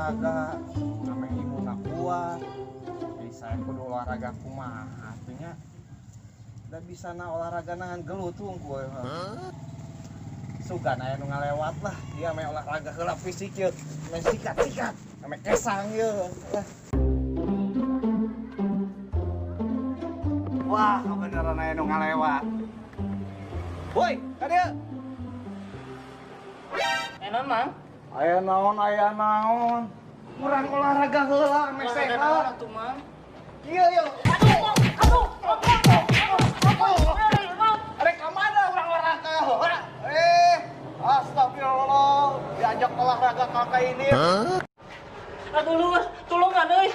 Olahraga ameh imunna kuat. Jadi saya kudu olahraga kumaha atuh nya. Da bisa na olahraga ngan gelut hungkul. Sugan aya nu ngalewat lah, dia ameh olahraga heula fisik ieu. Ameh sikat-sikat, ameh kesang ieu. Wah, kebenaran aya nu ngalewat. Woi, ka dieu. Enak, Mang. Aya naon, aya naon. Kurang olahraga heula ameh Olahraga sehat. naon atuh, Mang? Iya, iya. Aduh, aduh, aduh, aduh. Rek ka mana urang olahraga heula? Eh, astagfirullah, diajak olahraga kakak ini. Aduh lu, tulungan euy.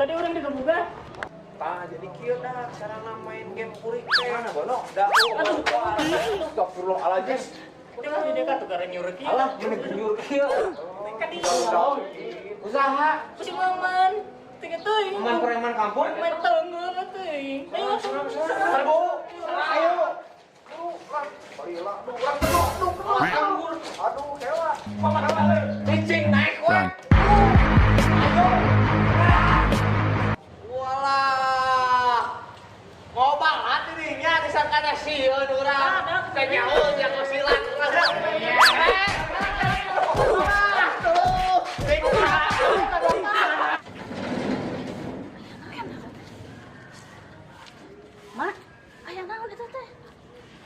Tadi urang digebugan. Tah, jadi kieu dah carana main game kurik teh. Mana bono? Da. Aduh, Astagfirullahaladzim. Jangan di dekat tuh karena nyuruh kieu. Alah, meni genyur kieu. Kan di Usaha. Si Maman. Tiga teuing. Maman preman kampung. Main tenggel teuing. Ayo. Serbu. Ayo. Aduh, kewa. Licin naik we. Walah. Ngobalat dirinya disangkana sieun urang. Teh nyaho jago silat urang. Aduh, Mak, aya naon eta teh?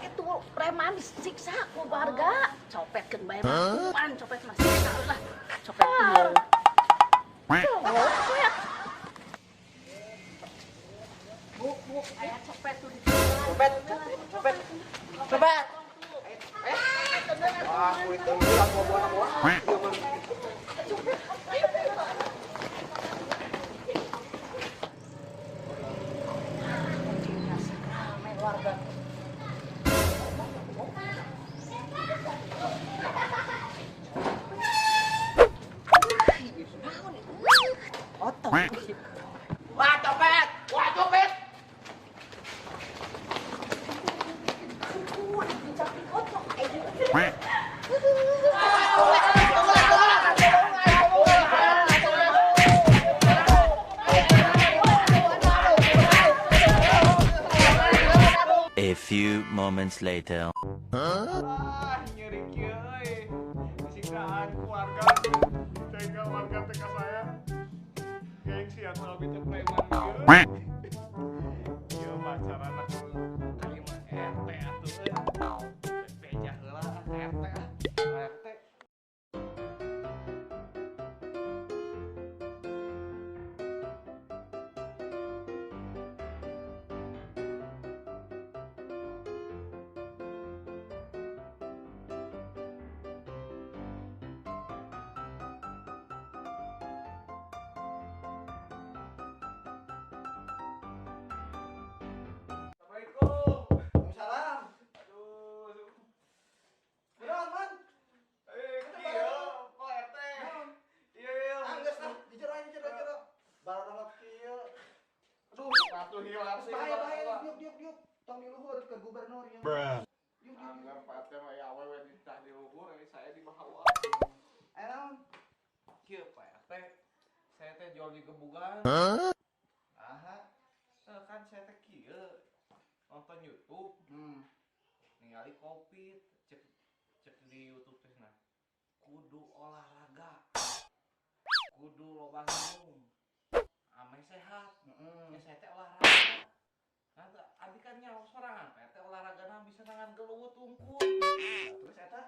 Itu preman disiksa ku warga. Copetkeun bae mah. Pan copet mah siksa lah. Copet ieu. Copet. Bu, bu, aya copet tuh di Copet, copet, copet. Wah, kulit tenggelam bawa bawa. Rame warga. Otot. Wah, copet. Wah, copet. A few moments later. Ah, nyeri kieu euy. Disiksaan keluarga. Tega warga teh ka saya. Gengsi atuh abi teh preman kieu. Ieu mah carana kudu ka imah RT atuh euy. Bebeja heula ah ka RT ah. Ka RT. Assalamualaikum. Waalaikumsalam. Aduh. Kunaon, Man? Eh, kieu, Pak RT. Iya, iya. Ah, geus ah, di jero aja, jero, jero. Barodongok kieu. Aduh, atuh hilap sih. Bahaya, bahaya, diuk, diuk, diuk. Tong di luhur ke gubernur ya. Diuk, diuk, diuk. Anggar Pak RT mah ya awewe ditah di luhur, ini saya di bawah. Eh, naon? Kieu Pak RT, saya teh jual di gebugan. Aha. Eh, kan saya teh kieu nonton YouTube, ningali Covid, cek cek di YouTube teh nah. Kudu olahraga. Kudu loba minum. Ameh sehat. Ya saya teh olahraga. Nah, teh, abi kan nyaho sorangan, Pak RT olahragana bisa nangan gelut hungkul. Nah, terus eta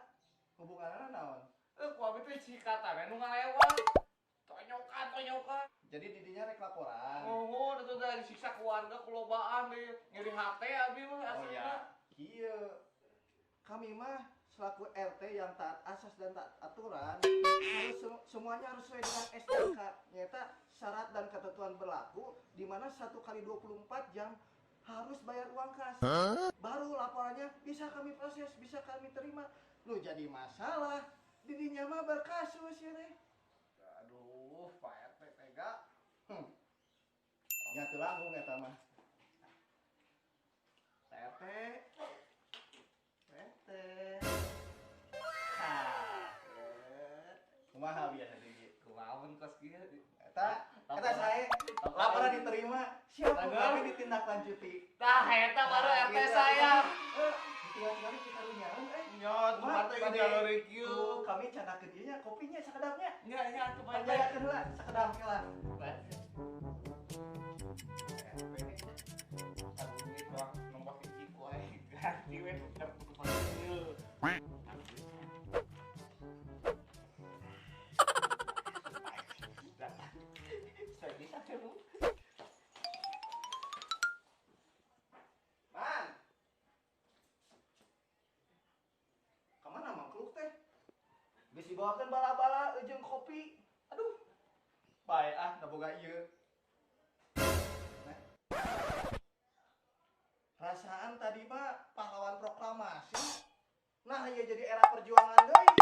hubunganna naon? Eh, ku abi teh sikatan nu ngalewat. Tonyokan, tonyokan. Jadi didinya rek laporan. Oh, itu udah disiksa keluarga kulobaan deh. Nyeri hate abi mah Oh aslina. ya. Kieu. Kami mah selaku RT yang taat asas dan taat aturan harus semuanya harus sesuai dengan SDK, nyata syarat dan ketentuan berlaku di mana 1 kali 24 jam harus bayar uang kas. Baru laporannya bisa kami proses, bisa kami terima. Lu jadi masalah. Didinya mah berkasus ya teh. Aduh, Pak RT tega. Nya teu langkung eta mah. Pak RT. RT. Ha. Kumaha biasa di Kumaha Kumaha mun kos kieu? Eta, eta saya laporan diterima, siap kami ditindaklanjuti. Tah eta baru Nah, RT gitu. saya. Eh, tinggal-tinggal kita runyaeun eh. Nya, Kumaha, teh bade jalur kieu. ku kami candakeun ieu nya kopinya sakedapnya. Nya nya atuh bae. Panjagakeun heula sakedap heula. Nomor hiji ku aing ganti we tuker tuker ieu. Saya bisa bu. Man. Kamana mangkluk teh? Geus dibawakeun bala-bala jeung kopi. Aduh. Bae ah, da boga ieu. Nah. Rasaan tadi mah pahlawan proklamasi. Nah, ieu jadi era perjuangan deui.